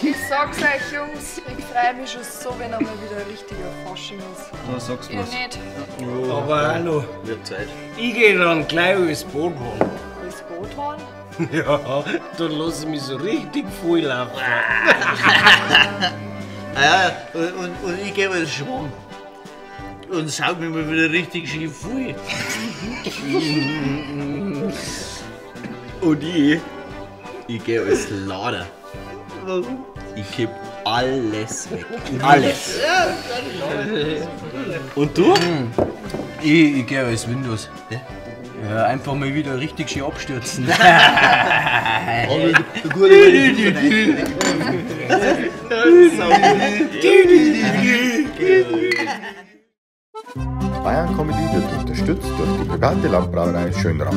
Ich sag's euch, Jungs, ich freu mich schon so, wenn einmal wieder ein richtiger Fasching ist. Da sagst du Ihr was. nicht? Aber hallo, Wird Zeit. Ich geh dann gleich als Boot fahren. Als Boot fahren? Ja, dann lass ich mich so richtig voll laufen. Ah ja, und ich geh als Schwamm. Und saug mich mal wieder richtig schön voll. Und ich geh als Lader. Warum? Ich kipp alles weg. Alles. Und du? Ich gehe als Windows. Ja, einfach mal wieder richtig schön abstürzen. Bayern Comedy wird unterstützt durch die private Landbrauerei Schönrath.